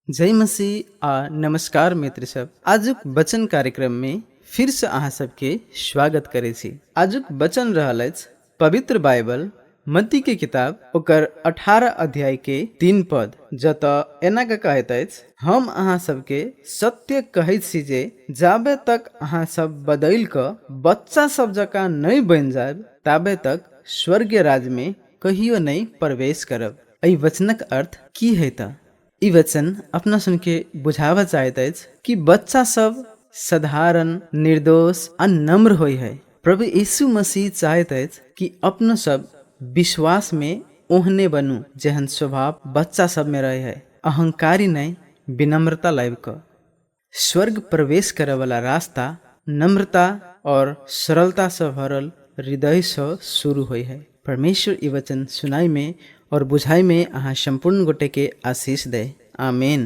जय मसीह आ नमस्कार मित्र सब। आजुक वचन कार्यक्रम में फिर से अहाँ सबके स्वागत करै छी। आजुक वचन रहल अछि पवित्र बाइबल मत्ती के किताब ओकर 18 अध्याय के 3 पद, जतऽ एना के कहैत अछि, हम अहाँ सबके सत्य कहैत छी जे जाबे तक अहाँ सब बदलि कऽ बच्चा सब जकाँ नहि बनि जायब ताबे तक स्वर्गीय राज्य में कहियो नहि प्रवेश करब। एहि वचनक अर्थ की है तऽ ई वचन अपना सुनके बुझाबऽ चाहैत अछि कि बच्चा सब साधारण, निर्दोष आ नम्र होइ है। प्रभु यीशु मसीह चाहैत अछि कि अपनो सब विश्वास में ओहने बनू जेहन स्वभाव बच्चा सब में रहे है, अहंकारी नहीं, विनम्रता लाबि कऽ। स्वर्ग प्रवेश करऽवला रास्ता नम्रता और सरलता से भरल हृदय से शुरू होइ है। परमेश्वर ई वचन सुनाई में और बुझाई में अहाँ संपूर्ण गोटे के आशीष दे। आमीन।